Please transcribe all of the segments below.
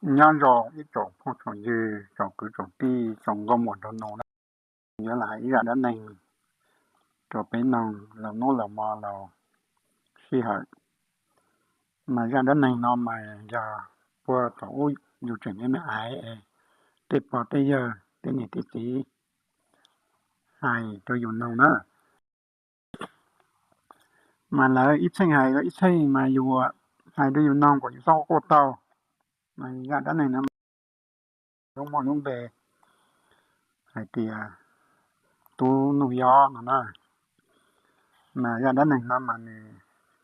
Nyob zoo ib tsoom phooj tsoom ywg, tsoom kwv tsoom tij, tsoom nkauj muam nraug nus na. Yuav los hais ib zaj dab neeg rau peb mloog laus hnub laus hmo laus sij hawm. Mas zaj dab neeg no mas yog puag thaum ub yus tseem me me ais, tej pog tej yawg tej niam tej txiv hais rau yus mloog na. Mas lawv ib txheej hais ib txheej mas yus hais rau yus mloog kom yus txhob quaj tau. Mas zaj dab neeg no lub muaj lub npe hais tias Tub Nuj Yob no na. Mas zaj dab neeg no mas nws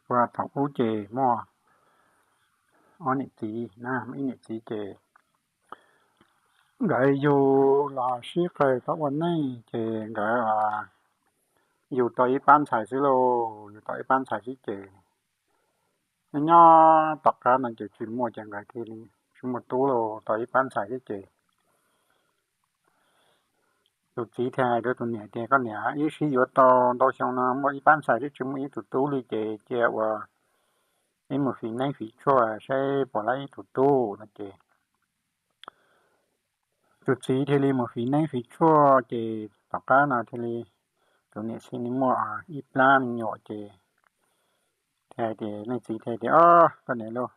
puag thaum ub ces muaj ob niam txiv na, ib niam txiv ces nkawd yug los sib qawg tau ua neej ces nkawd yug tau ib pab ntxhais xwb lauj, yug tau ib pab ntxhais xwb ces nyob nyob tom qab no ces tsis muaj, ces nkawd thiaj li tsis muaj tub los tau ib pab ntxhais xwb ces tus txiv thiaj hais rau tus niam tias, Koj niam, wb sib yuav tau ntau xyoo no muaj ib pab ntxhais twb tsis muaj ib tug tub li ces cia ua wb mus fiv neeb fiv tshuaj saib puas laib ib tug tub no ces tus txiv thiaj li mus fiv neeb fiv tshuaj ces tom qab no thiaj li tus niam thiaj li muaj ib plab me nyuam ces thiaj hais tias, leej txiv thiaj tias, Ob, koj niam lauj,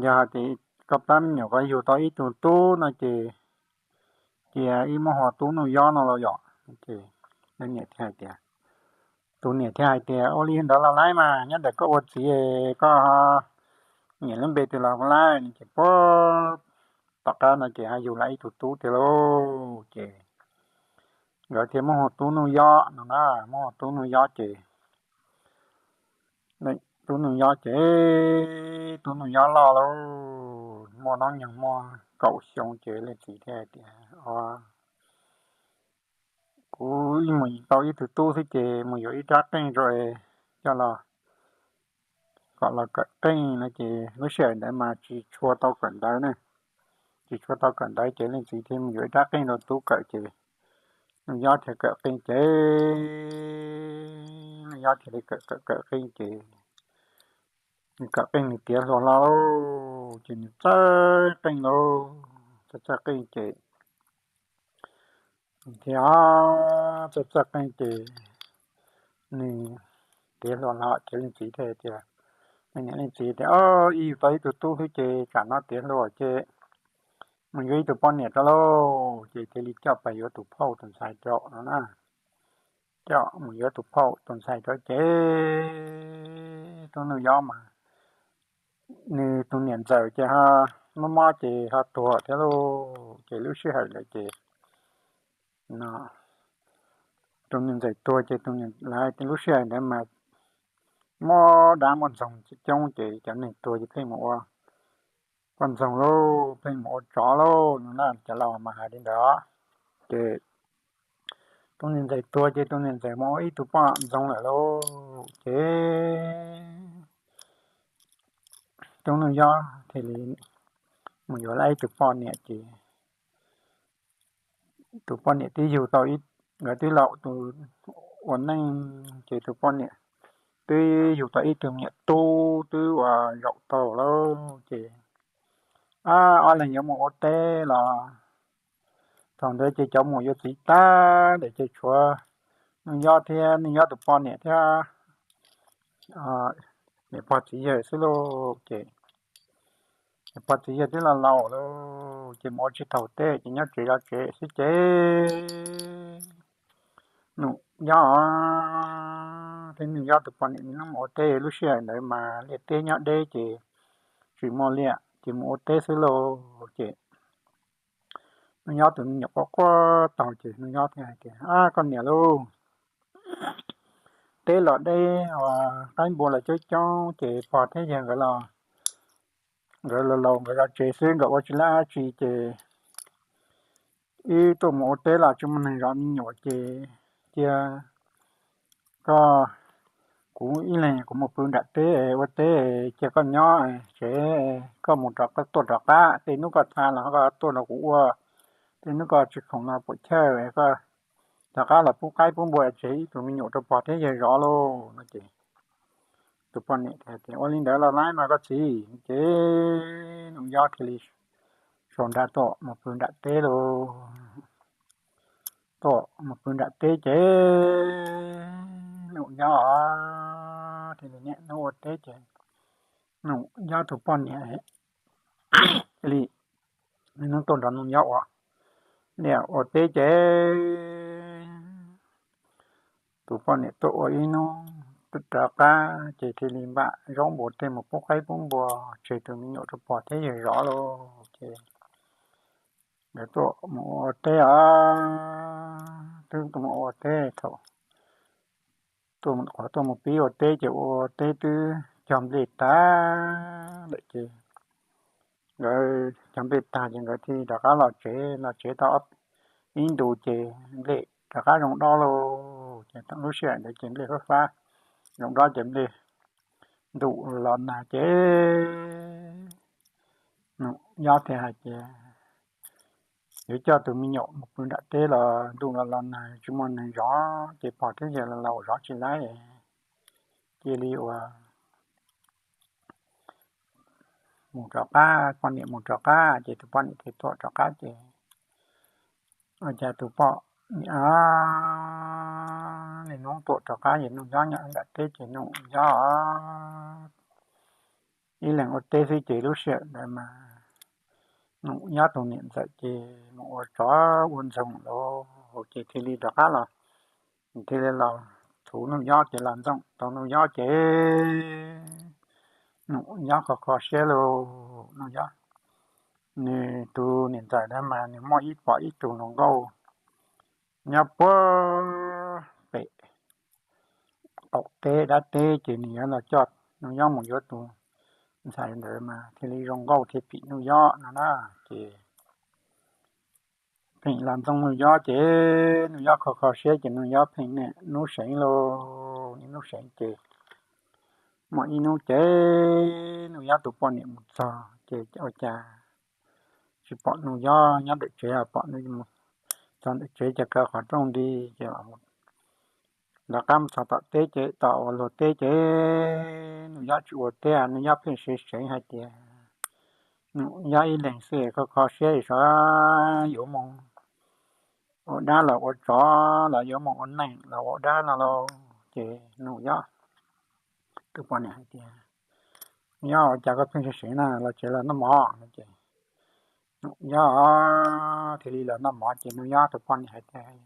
yog hais tias koj plab me nyuam ko yug tau ib tug tub no ces cia wb muab hu Tub Nuj Yob no los yom. Ces leej niam thiaj hais tias, tus niam thiaj hais tias, Ua li ntawd los laib mas, nyob ntawm koj ua txiv, koj nyiam lub npe twg los laib no ces puag tom qab no ces ho yug lawm ib tug tub tiag lauj. Ces nkawd thiaj muab hu Tub Nuj Yob no na, muab hu Tub Nuj Yob ces Tub Nuj Yob ces, Tub Nuj Yob loj lauj, muaj hnub nyoog muaj kaum xyoo ces leej txiv thiaj hais tias, Kuv mus tau ib tug tub xwb ces mus yuav ib rab qeej rau coj los, kom los kawm qeej no ces lub sij hawm ntawd mas tsis tshua tau kawm ntawv ne, tsis tshua tau kawm ntawv ces leej txiv thiaj mus yuav ib rab qeej rau tub kawm ces Nuj Yob thiaj kawm qeej ces, Nuj Yob thiaj li kawm kawm kawm qeej ces nws kawm qeej nws tiav hluas hlo lauj, ces nws txawj qeej lauj, txawj txawj qeej ces thiab txawj txawj qeej ces nws tiav hluas hlo ces leej txiv thiaj tias, leej niam leej txiv tias, Ib yug tau ib tug tub xwb ces tsam no tiav hluas ces mus yuav ib tug poj niam rau lauj. Ces thiaj li coj pais yuav tus phauj tus ntxhais rau no na. Coj mus yuav tus phauj tus ntxhais rau ces Tub Nuj Yob mas nws tus niam ntxawm ces ho mob mob ces ho tuag thiab lauj. Ces lub sij hawm ntawd ces no tus niam ntxawm tuag ces tus niam lawv lub sij hawm ntawd mas muaj dab muaj ntxoog coob coob ces cov neeg tuag ces pheej mus ua poj ntxoog lauj, pheej mus ua tsov lauj no na, cov laus mas hais li ntawd. Ces tus niam ntxawm tuag ces tus niam ntxawm mus ua ib tug poj ntxoog lawm lauj. Ces Tub Nuj Yob thiaj li mus yuav lawm ib tug poj niam ces tus poj niam twb yug tau, nkawd twb laus tus ua neej ces tus poj niam twb yug tau ib tug me nyuam tub twb ua zaum tau lawm ces ob leeg yuav mus ua teb los thaum ntawd ces cov muam yuav txiv tag lawm ces tshuav Nuj Yob thiab Nuj Yob tus poj niam thiab niam pog txiv yawg xwb lauj. Ces niam pog txiv yawg twb laus laus lawm ces mus ua tsis tau teb ces nyob tsev zov tsev xwb ces Nuj Yob thiab Nuj Yob tus poj niam nim no mus ua teb, lub sij hawm ntawd mas liaj teb nyob deb ces tsis muaj liaj ces mus ua teb xwb lauj. Ces Nuj Yob tus me nyuam quaj quaj taug ces Nuj Yob thiaj hais tias, Ab koj niam lauj, teb los deb, qaib npua los coob coob ces pog thiab yawg nkawd los, nkawd laus laus nkawd zov tsev xwb nkawd ua tsis laib dab tsi ces wb tuaj mus ua teb los tsis muaj neeg zov me nyuam ces cia koj, kuv ib leeg kuv mus pw nram teb ua teb, cia koj nyob tsev, koj mus rov tuaj rov qab, tej hnub koj txhaj los koj tuaj nrog kuv ua, tej hnub koj tsis khoom los puam chawj koj rov qab los pub qaib pub npua tsev ib tug me nyuam rau pog thiab yawg zov lauj no ces tus poj niam tias, Ua li ntawd los laib mas koj txiv. Ces Yob thiaj li sau nra tuaj mus pw nram teb lauj. Tuaj mus pw nram teb ces Nuj Yob thiaj li niaj hnub ua teb ces Nuj Yob tus poj niam li hnub tuaj nrog Nuj Yob ua, niaj ua teb ces tus poj niam tuaj ua ib hnub rov qab ces thiaj li npaj zaub npua tej mus pub qaib pub npua tseg tus me nyuam rau pog thiab yawg zov lauj. Ces nkawd tuaj mus ua teb os, twb tuaj mus ua teb thaum tuaj qhov tuaj mus pib ua teb ces ua teb twb cog nplej tag lawm ces nkawd cog nplej tag ces nkawd thiaj rov qab los tsev, los tsev tau ib ntus ces nplej rov qab zoo dob lauj. Ces lub sij hawm ntawd ces nplej fab fab zoo dob ces nplej ntuj los nag ces Nuj Yob thiaj hais tias yuav coj tus me nyuam mus pw nram teb los ntuj los los nag tsis muaj neeg zov ces pog thiab yawg los laus zov tsis laib, cia li ua mus rov qab, poj niam mus rov qab ces tus poj niam thiaj tuaj rov qab ces ua cas tus poj niam niaj hnub tuaj rov qab ces Nuj Yob nyob nram teb ces Nuj Yob ib leeg ua teb xwb ces lub sij hawm ntawd mas Nuj Yob tus niam ntxawm ces mus ua tsov ua ntxoog lauj ces thiaj li rov qab los, thiaj li los thov Nuj Yob ces los ntxoog tau Nuj Yob ces Nuj Yob kho kho siab lauj. Nuj Yob, nws tus niam ntxawm ntawd mas nws muaj ib pom ib tug hluas nkauj nyob puag pem qaum teb dab teb ces nws yuav los coj Nuj Yob mus yuav tus ntxhais ntawd mas thiaj li zoo nkauj thiaj phim Nuj Yob no na. Ces pheej los ntxoog Nuj Yob ces Nuj Yob kho kho siab ces Nuj Yob pheej niaj hnub seev lauj, niaj hnub seev ces muaj ib hnub ces Nuj Yob tus poj niam mus txog ces ua cas tsis pom Nuj Yob nyob ntawm tsev, pom nws mus txog ntawm tsev ces kaw qhov rooj nti ces rov qab mus txog tom teb ces tom ua luag teb ces Nuj Yob tsis ua teb, Nuj Yob pheej seev seev hais tias, Nuj Yob ib leeg xwb kho kho siab xav yuav mus ua dab los ua tsov los yuav mus ua neeg los ua dab no lauj. Ces Nuj Yob tus poj niam hais tias, Nuj Yob, ua cas koj pheej seev seev na, los tsev los noj mov no. Ces Nuj Yob thiaj li los noj mov ces Nuj Yob tus poj niam hais tias,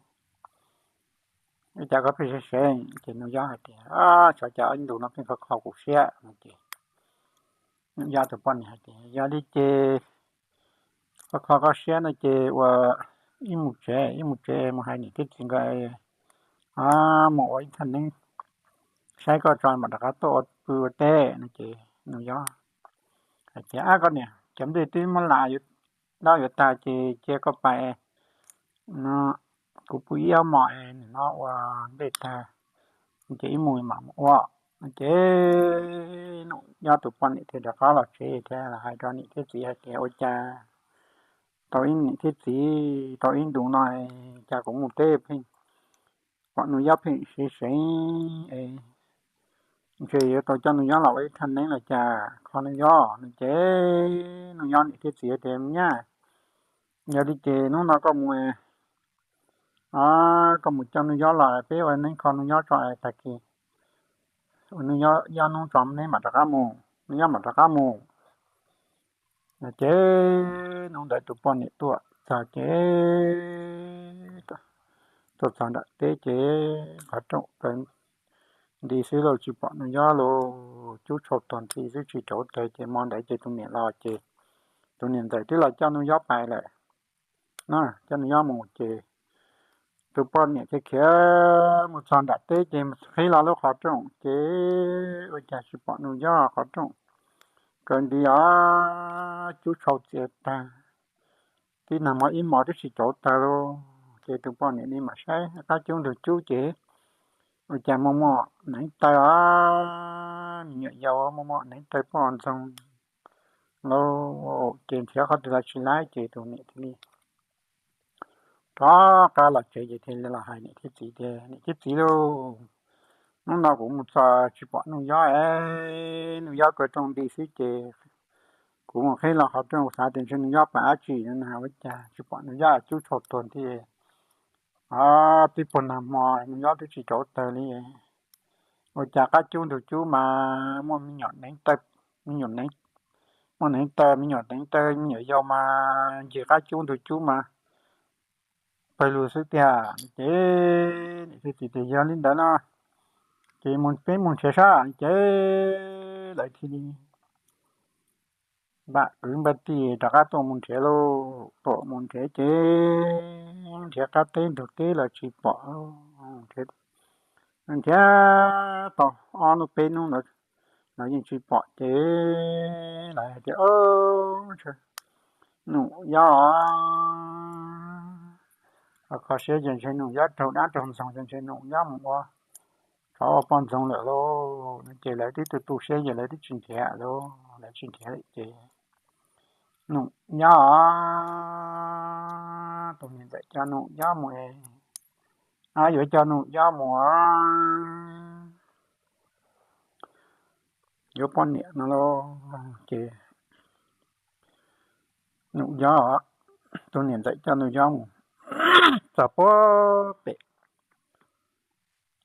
Ua cas koj pheej seev seev? Ces Nuj Yob hais tias, Xyov cas ib ntus no pheej kho kho kuv siab no. Ces Nuj Yob tus poj niam hais tias, Yog li ces koj kho koj siab no ces ua ib mus tsev, ib mus tsev mus hais niam thiab txiv nkawd mus ua ib thaj neeb saib koj tso mam rov qab tuaj ua pw ua teb no. Ces Nuj Yob hais tias, Ab koj niam, cov nplej twb muab lam dob yuav tag ces cia koj pais no, kuv pw ib ob hmos es nim no ua nplej tag ces ib mus mam mus ua. Ces Nuj Yob tus poj niam thiaj rov qab los tsev thiab los hais rau niam thiab txiv hais tias, Ua cas tau ib niam thiab txiv tau ib ntus no cas kuv mus teb pheej pom Nuj Yob pheej seev seev es ntshe yuav tau coj Nuj Yob los ua ib thaj neeb los cas kho Nuj Yob no. Ces Nuj Yob niam thiab txiv tias, Nyab, yog li ces hnub no koj mus, koj mus coj Nuj Yob los peb ua neeb kho Nuj Yob tso es tag kis ua Nuj Yob hnub tso neb mam rov qab mus, Nuj Yob mam rov qab mus. Ces hnub ntawd tus poj niam tuaj txog ces tuaj txog nram teb ces qhov rooj kaw nti xwb lauj, tsis pom Nuj Yob lauj, cub tshau tuag nti xwb tsis rauv taws. Ces hmo ntawd ces tus niam los ces tus niam ntxawm twb los coj Nuj Yob pais lawm na, coj Nuj Yob mus ces tus poj niam khiav khiav mus txog nram teb ces qhib los lub qhov rooj ces ua cas tsis pom Nuj Yob, qhov rooj kaw nti os, cub tshau txias tag, tib nag hmo ib hmos twb tsis rauv taws lauj. Ces tus poj niam li mam saib qab cub ntug cub ces ua cas muaj muaj neev taw os, me nyuam yaus muaj muaj neev taw poj ntxoog lauj. Ces nrhiav qhov twg los tsis laib ces tus niam thiaj li rov qab los tsev ces thiaj li los hais niam thiab txiv tias, Niam thiab txiv lauj, hnub no kuv mus txog tsis pom Nuj Yob es, Nuj Yob kaw rooj nti xwb ces kuv Kuv mus qhib los qhov rooj, kuv xav tias ntshe Nuj Yob pam dab tsi no na, ua cas tsis pom Nuj Yob cub tshau tuag nti. Twb puag nag hmo Nuj Yob twb tsis rauv taws li. Ua cas qab cub ntug cub mas muaj me nyuam neev taw, me nyuam neev, muaj neev taw, me nyuam neev taw, me nyuam yaus mas ncig qab cub ntug cub mas pawg lug xwb tiag. Ces niam thiab txiv tias yog li ntawd no ces peb mus nrhiav saib. Ces lawv thiaj li npaj kwv npaj tij rov qab tuaj mus nrhiav lauj. Tuaj mus nrhiav ces nrhiav qab teb ntug teb los tsis pom. Nrhiav, nrhiav tau ob hnub peb hnub ntawd los yeej tsis pom ces lawv hais tias, Ntshe Nuj Yob, kho siab ces ntshe Nuj Yob raug dab raug ntxoog ces ntshe Nuj Yob mus ua tsov ua poj ntxoog lawm lauj. No ces lawv twb tu tu siab ces lawv twb tsis nrhiav lauj, lawv tsis nrhiav lawm ces Nuj Yob, tus niam ntxawm coj Nuj Yob mus, yuav coj Nuj Yob mus yuav poj niam no lauj. Ces Nuj Yob, tus niam ntxawm coj Nuj Yob mus txog puag pem,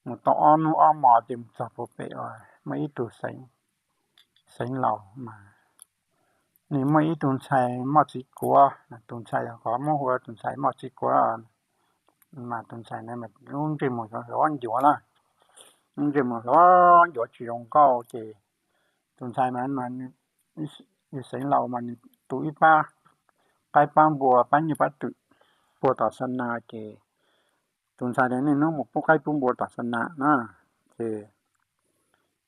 mus tau ob hnub ob hmos ces mus txog puag pem uas muaj ib tug xeev laus mas nws muaj ib tug ntxhais Moj Txiv Kuav. Tus ntxhais qhov muab hu ua tus ntxhais Moj Txiv Kuav mas tus ntxhais na mas lub ntsej muag hluav ncuav na, lub ntsej muag hluav ncuav tsis zoo nkauj ces tus ntxhais mas, yog xeev laus mas nws tu ib pab qaib pab npua pab nyuj pab twm puag tom xa nas ces tus ntxhais tias niaj hnub mus pub qaib pub npua tom xa nas na. Ces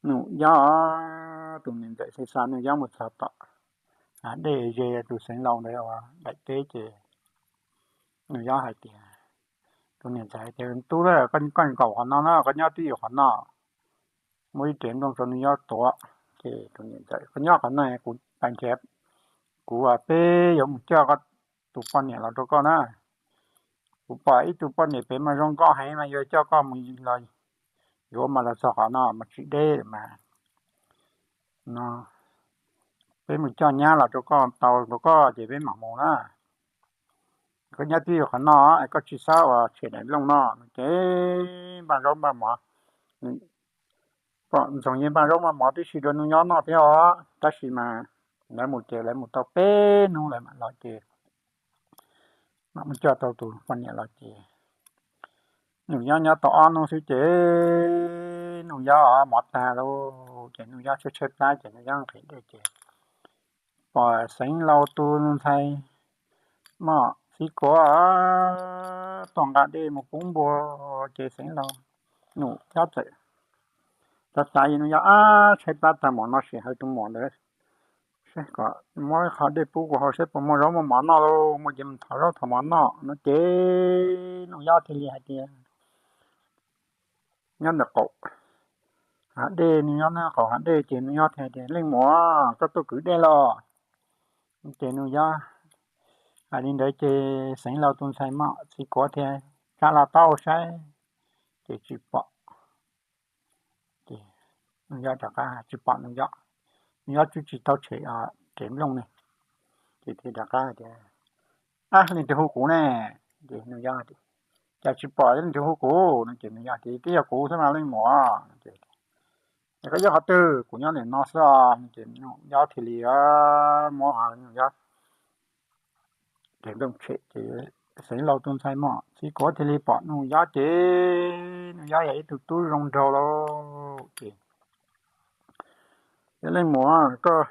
Nuj Yob, tus niam ntxawm xav xa Nuj Yob mus txog tom hav dej ze tus xeev laus ntawd ua daim teb ces Nuj Yob hais tias, tus niam ntxawm hais tias, Tub, koj nkaum qhov no na, koj nyob twj ywm qhov no, muab ib rev nplooj rau Nuj Yob tuav. Ces tus niam ntxawm, Koj nyob qhov no, kuv pais nrhiav, kuv, peb yuav mus coj koj tus poj niam los rau koj na. Kuv pom ib tug poj niam pem mas zoo nkauj heev mas yuav coj koj mus los yuav mas los txog qhov no mas tsis deb mas no, peb mus coj nyab los rau koj tau rau koj ces peb mam mus na. Koj nyob twj ywm qhov no, koj tsis txhob ua tshem daim nplooj no. Ces npaj zaub npaj mov, poj ntxoog yeej npaj zaub npaj mov tib si rau Nuj Yob noj thiab os. Tab sis mas lawv mus ces lawv mus tau peb hnub lawv mam los ces mam mus coj tau tus poj niam los ces Nuj Yob nyob tau ob hnub xwb ces Nuj Yob mov tag lauj ces Nuj Yob tshaib tshaib plab ces Nuj Yob nqhis dej ces pom xeev laus tus ntxhais Moj Txiv Kuav tuaj nqa dej mus pub npua ces xeev laus, Nuj Yob txawm xav xav, Nuj Yob ab tshaib plab tag mam no sim hawv tus muam ntawd saib kom muab qho dej pub kuv haus saib puas muaj zaub muaj mov noj lauj, muaj ces mus thov zaub thov mov noj no ces Nuj Yob thiaj li hais tias, nyob ntawm qaum hav dej, Nuj Yob nyob qaum hav dej ces Nuj Yob thiaj tias, Leej muam, koj tuaj kwv dej los? Ces Nuj Yob hais li ntawd ces xeev laus tus ntxhais Moj Txiv Kuav thiaj tsa hlo taub saib ces tsis pom. Ces Nuj Yob rov qab tsis pom Nuj Yob, Nuj Yob twb tsis tau tshem rev nplooj ne. Ces thiaj rov qab tias, Ab, leej twg hu kuv ne? Ces Nuj Yob tias, Cas tsis pom leej twg hu kuv no? Ces Nuj Yob tias, Twb yog kuv xwb mas leej muam. Ces, Es koj nyob qhov twg? Kuv nyob ntawm no xwb os. Ces Nuj Yob thiaj li muab Nuj Yob rev nplooj tshem ces xeev laus tus ntxhais Moj Txiv Kuav thiaj li pom Nuj Yob ces Nuj Yob yog ib tug tub zoo nraug lauj. Ces, Leej muam, koj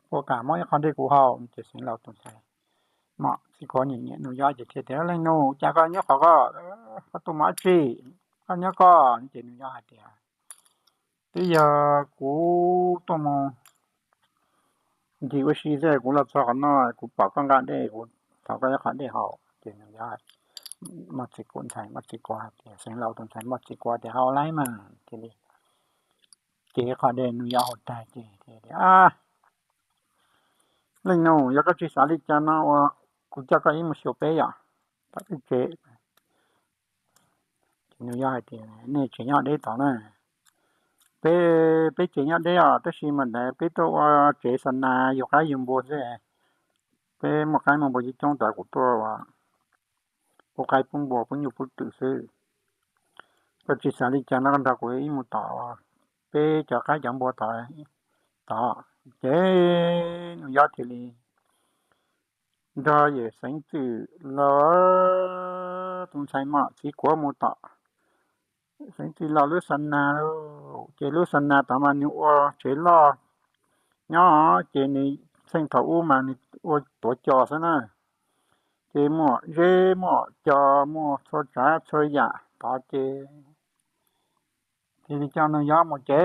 puas kam muab ib qho dej kuv haus? Ces xeev laus tus ntxhais Moj Txiv Kuav nyiam nyiam Nuj Yob ces thiaj tias, Leej nus, cas koj nyob qhov koj, koj tuaj mus dab tsi? Koj nyob koj. Ces Nuj Yob hais tias, Twb yog kuv tuaj mus ncig ua si xwb, kuv los txog qhov no kuv pom koj nqa dej, kuv thov koj ib qho dej haus. Ces Nuj Yob, Moj Txiv Kuav ntxhais, Moj Txiv Kuav hais tias, xeev laus tus ntxhais Moj Txiv Kuav tias, Haus lauj mas. Thiaj li ces ib qho dej Nuj Yob haus tag ces, Leej nus, yog koj tsis xav li cas no ua kuv coj koj ib mus xyuas peb yom, tom tej tsev. Ces Nuj Yob hais tias, Nej tsev nyob deb tod na, Peb, peb tsev nyob deb os, tab sis mas ntawd peb tuaj ua tsev xa nas yug qaib yug npua xwb. Peb muaj qaib muaj npua coob coob tas kuv tuaj pub qaib pub npua pub nyuj pub twm xwb. Koj tsis xav li cas no koj nrog kuv ib mus tom peb cov qaib cov npua tod. Tod ces Nuj Yob thiaj li nrog yawm Xeev Txwj Laug tus ntxhais mos txiv kuav mus tom Xeev Txwj Laug lub xa nas lauj. Ces lub xa nas tod mas nws ua tsev loj nyob, ces nws txheej thaum ub mas nws ua tuav cos xwb na. Ces muaj zeb muaj cos muaj txhua tsav txhua yam tod ces thiaj li coj Nuj Yob mus ces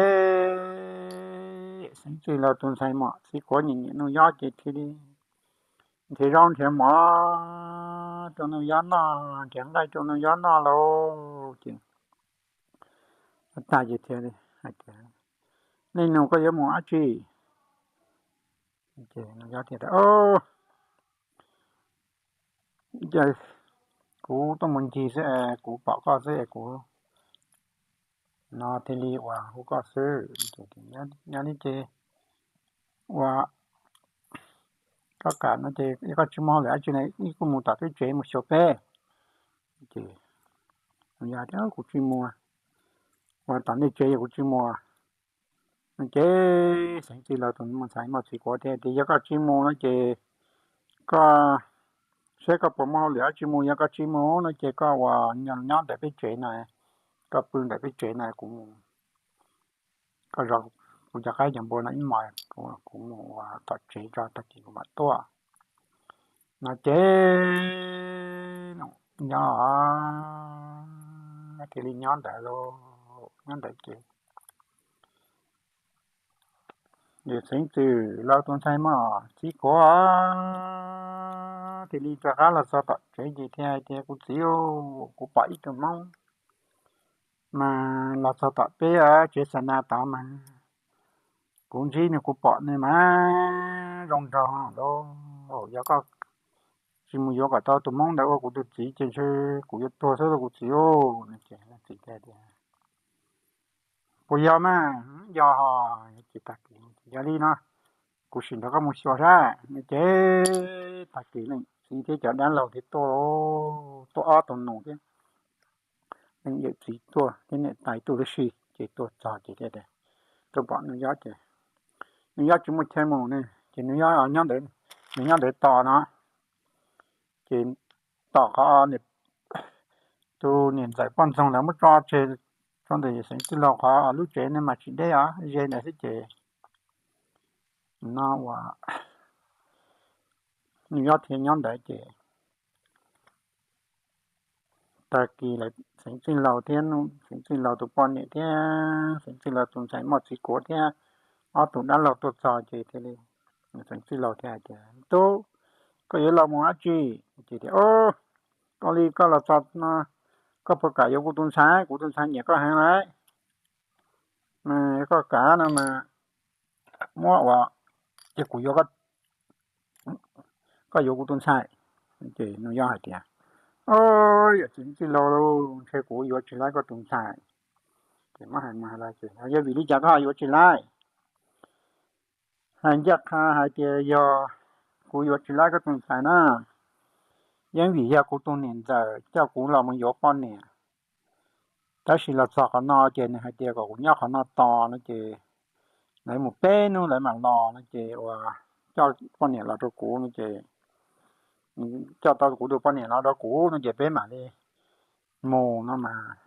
Xeev Txwj Laug tus ntxhais mos txiv kuav nyiam nyiam Nuj Yob ces thiaj li nrhiav zaub nrhiav mov rau Nuj Yob noj, nrhiav nqaij rau Nuj Yob noj lauj. Ces tag ces thiaj hais tias, Niaj hnub koj yuav mus dab tsi? Ces Nuj Yob thiaj tias, Kuv tuaj mus ncig xwb es kuv pom koj xwb es kuv no thiaj li uas hu koj xwb. Nyob li ces ua koj kam no ces koj tsis muaj hauj lwm dab tsi na, wb kuj mus tom peb tsev mus xyuas peb. Ces Nuj Yob tias, Kuv tsis mus, ua tom nej tsev yog kuv tsis mus. No ces Xeev Txwj Laug tus ntxhais mos txiv kuav thiaj tias, Yog koj tsis mus no ces koj saib koj puas muaj hauj lwm dab tsi mus, yog koj tsis mus no ces koj ua nyob ntawm peb tsev na, koj pw ntawm peb tsev na, kuv mus, koj zov kuv cov qaib cov npua no ib hmos, kuv mus ua tom tsev tso tag kis kuv mam tuaj. No ces nyob thiaj li nyob ntawd lauj, nyob ntawd ces yawm Xeev Txwj Laug tus ntxhais mos txiv kuav thiaj li rov qab los txog tom tsev ces thiaj hais tias, Kuv txiv, kuv pom ib tug Hmoob mas los txog tom peb tsev xa nas tod mas kuv ntsib nws kuv pom nws mas zoo nraug lauj. Yog koj tsis mus yuav kom tau tus Hmoob ntawd ua kuv tus txiv ces ntshe kuv yuav tuag xwb lauj kuv txiv. No ces txiv thiaj tias, Puas yog mas? Yog ho. Ces tag kis, Yog li no kuv sim nrog koj mus xyuas saib. No ces tag kis leej txiv thiab cov dab laug thiaj tuaj, tuaj ob tug nus thiab, leej yawm txiv tuaj thiab niam tais tuaj tib si ces tuaj txog ces thiaj tias, tuaj pom Nuj Yob ces Nuj Yob tsis muaj chaw mus ne ces Nuj Yob nyob ntawd, nws nyob ntawd tos no. Ces tom qhov tus niam ntxawm poj ntxoog lawv muab tso tseg rau ntawm Xeev Txwj Laug qhov lub tsev ne mas tsis deb os, ze ntawd xwb ces no uas Nuj Yob thiaj nyob ntawd ces tag kis lawv Xeev Txwj Laug thiab Xeev Txwj Laug tus poj niam thiab Xeev Txwj Laug tus ntxhais mos txiv kuav thiab ob tug dab laug tuaj txog ces thiaj li Xeev Txwj Laug thiaj hais tias, Tub, koj yuav los mus dab tsi? Ces tias, Ua li koj los txog no, koj puas kam yuav kuv tus ntxhais? Kuv tus ntxhais nyiam koj heev lawm. Koj kam no mas muab ua, ces kuv yuav, koj yuav kuv tus ntxhais. Ces Nuj Yob hais tias, Yawm Xeev Txwj Laug, ntshe kuv yuav tsis laib koj tus ntxhais. Ces muab hais mus hais los ces, Yog vim li cas koj ho yuav tsis laib? Hais ncaj qha hais tias yog kuv yuav tsis laib koj tus ntxhais na, yeej vim yog kuv tus niam ntxawm coj kuv los mus yuav poj niam. Tab sis los txog qhov no ces nws hais tias kom kuv nyob qhov no tos no ces lawv mus peb hnub lawv mam los no ces uas coj poj niam los rau kuv no ces, coj tau kuv tus poj niam los rau kuv no ces peb mam li mus no mas.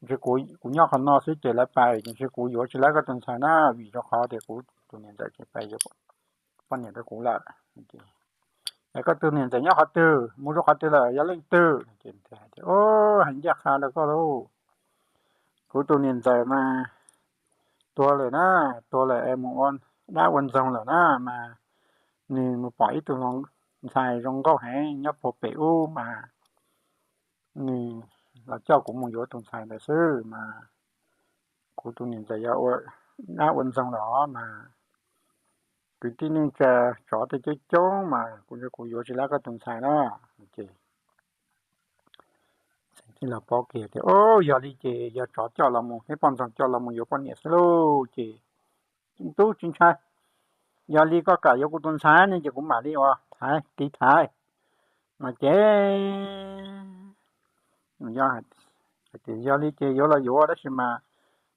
Ntshe kuv nyob qhov no xwb ces lawv pais ces ntshe kuv yuav tsis laib koj tus ntxhais na, vim rau qhov tias kuv tus niam ntxawm ces pais yuav poj niam rau kuv lawm. Es koj tus niam ntxawm nyob qhov twg, mus rau qhov twg lawm, yog leej twg? Ces hais tias, Hais ncaj qha rau koj lauj, kuv tus niam ntxawm mas tuag lawm na, tuag lawm es mus ua dab ua ntxoog lawm na mas, nws mus pom ib tug hluas ntxhais zoo nkauj heev nyob puag pem ub mas nws los coj kuv mus yuav tus ntxhais ntawd xwb mas, kuv tus niam ntxawm yog ua dab ua ntxoog lawm os mas, kwv tij neej tsa tsov tej coob coob mas kuv, kuv yuav tsis laib koj tus ntxhais na. Ces Xeev Txwj Laug paub kiag tias, Ub, yog li ces yog tsov coj los mus thiab poj ntxoog coj los mus yuav poj niam xwb lauj. Ces, Tub, tsis ntshai, yog li koj kam yuav kuv tus ntxhais ne ces kuv mam li ua thaiv, tiv thaiv. No ces, Yog li ces yuav los yuav, tab sis mas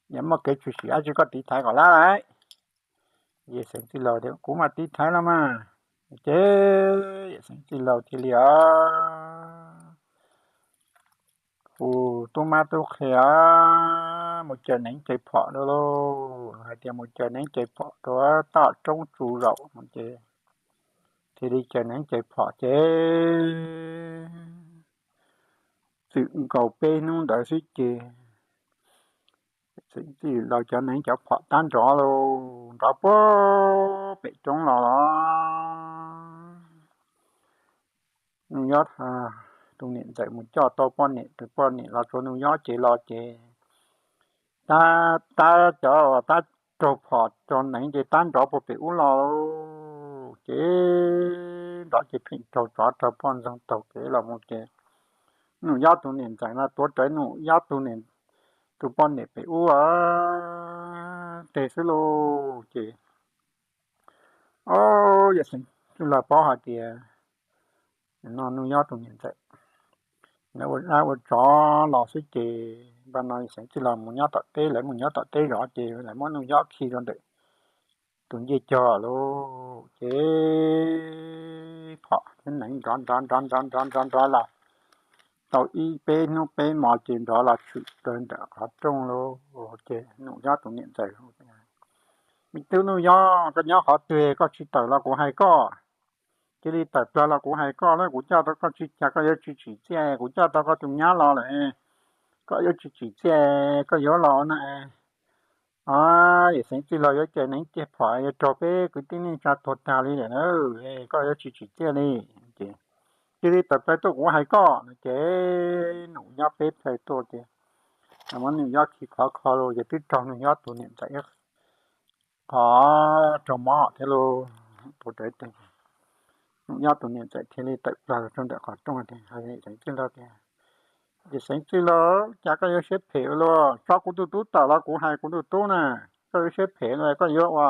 yog muaj kev tshwm sim dab tsi koj tiv thaiv kom lab lawm. Yawm Xeev Txwj Laug tias, Kuv mam tiv thaiv los mas. Ces Yawm Xeev Txwj Laug thiaj li, o, hu tub mab tub qhe mus caws neev caws phom rau lauj, hais tias mus caws neev caws phom rau tom roob tsu zaum no ces thiaj li caws neev caws phom ces txwm nkaus peb hnub ntawd xwb ces Xeev Txwj Laug cov neev cov phom tab nrov lauj, nrov puag pem roob los los. Nuj Yob tus niam ntxawm mus coj tau poj niam, tus poj niam los tsuav Nuj Yob ces los ces tab, tab cov uas tab raug phom raug neev ces tab nrov puag pem ub los ces nrov ces pheej raug tsov raug poj ntxoog taug kev los mus ces Nuj Yob tus niam ntxawm no tuav rawv Nuj Yob tus niam, tus poj niam pem ub teg xwb lauj ces, o, Yawm Xeev Txwj Laug paub hais tias no Nuj Yob tus niam ntxawm lawv ua dab ua tsov los xwb ces npaj no Yawm Xeev Txwj Laug mus nyob tom teb, lawv mus nyob tom teb zov ces lawv muab Nuj Yob khi rau ntawm tus ncej cog lauj ces phom thiab neev nrov nrov nrov nrov nrov nrov nrov los tau ib peb hnub peb hmo ces nrov los tshwm rau ntawm qhov rooj lauj ces Nuj Yob tus niam ntxawm, Me tub Nuj Yob, koj nyob qhov twg koj tsis tawm los kuv hais koj. Cia li tawm plaws los kuv hais koj na, kuv coj tau koj tsis cas koj yuav tsis tsim txiaj, kuv coj tau koj tus nyab los lawm, koj yuav tsis tsim txiaj, koj yuav los na. O, Yawm Xeev Txwj Laug yuav caws neev caws phom yuav raug peb kwv tij neej tsa tuag tag li lawm na, koj yuav tsis tsim txiaj li. Ces cia li tawm plaws tuaj kuv hais koj no ces Nuj Yob peb plaws tuaj ces muab Nuj Yob khi khov kho los ces twb raug Nuj Yob tus niam ntxawm qhov raug mob thiab lauj. Tus rawv teg, Nuj Yob tus niam ntxawm thiaj li tawm plaws rau ntawm qhov rooj tias, Yawm Xeev Txwj Laug tias, Yawm Xeev Txwj Laug, cas koj yuav siab phem ua luaj, tso kuv tus tub tawm los kuv hais kuv tus tub na. Koj yuav siab phem los koj yuav ua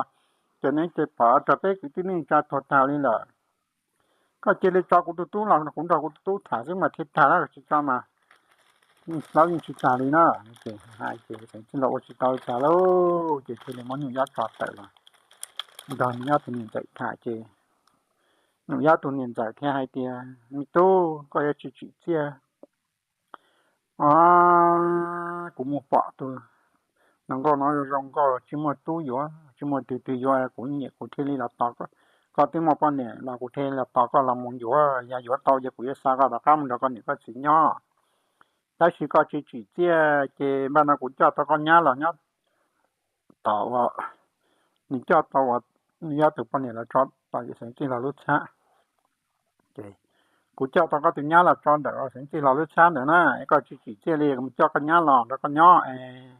caws neev caws phom raug peb kwv tij neej tsa tuag tag li lawm. Koj cia li tso kuv tus tub los kuv nrog kuv tus tub tham xwb mas thiaj tag, tsis tso mas hlawv yeej tsis tag li na. Ces hais ces Yawm Xeev Txwj Laug ua tsis tau li cas lauj, ces thiaj li muab Nuj Yob tso tawm los nrog Nuj Yob tus niam ntxawm tham ces Nuj Yob tus niam ntxawm thiaj hais tias, Me tub, koj yuav tsis tsim txiaj. O, kuv mus pom tus hluas nkauj no zoo nkauj, tsis muaj tub yuav, tsis muaj tug twg yuav, kuv nyiam kuv thiaj li los tos koj. Koj twb muaj poj niam los kuv thiaj li los tos koj los mus yuav, yog yuav tau ces kuv yuav xa koj rov qab mus nrog koj niam koj txiv nyob. Tab sis koj tsis tsim txiaj ces npaj no kuv coj tau koj nyab los nyob tom uas nws coj tau uas Nuj Yob tus poj niam los tso tom Yawm Xeev Txwj Laug lub txhab. Ces kuv coj tau koj tus nyab los tso ntawm Yawm Xeev Txwj Laug lub txhab ntawd na, koj tsis tsim txiaj li, kuv coj koj nyab los nrog koj nyob es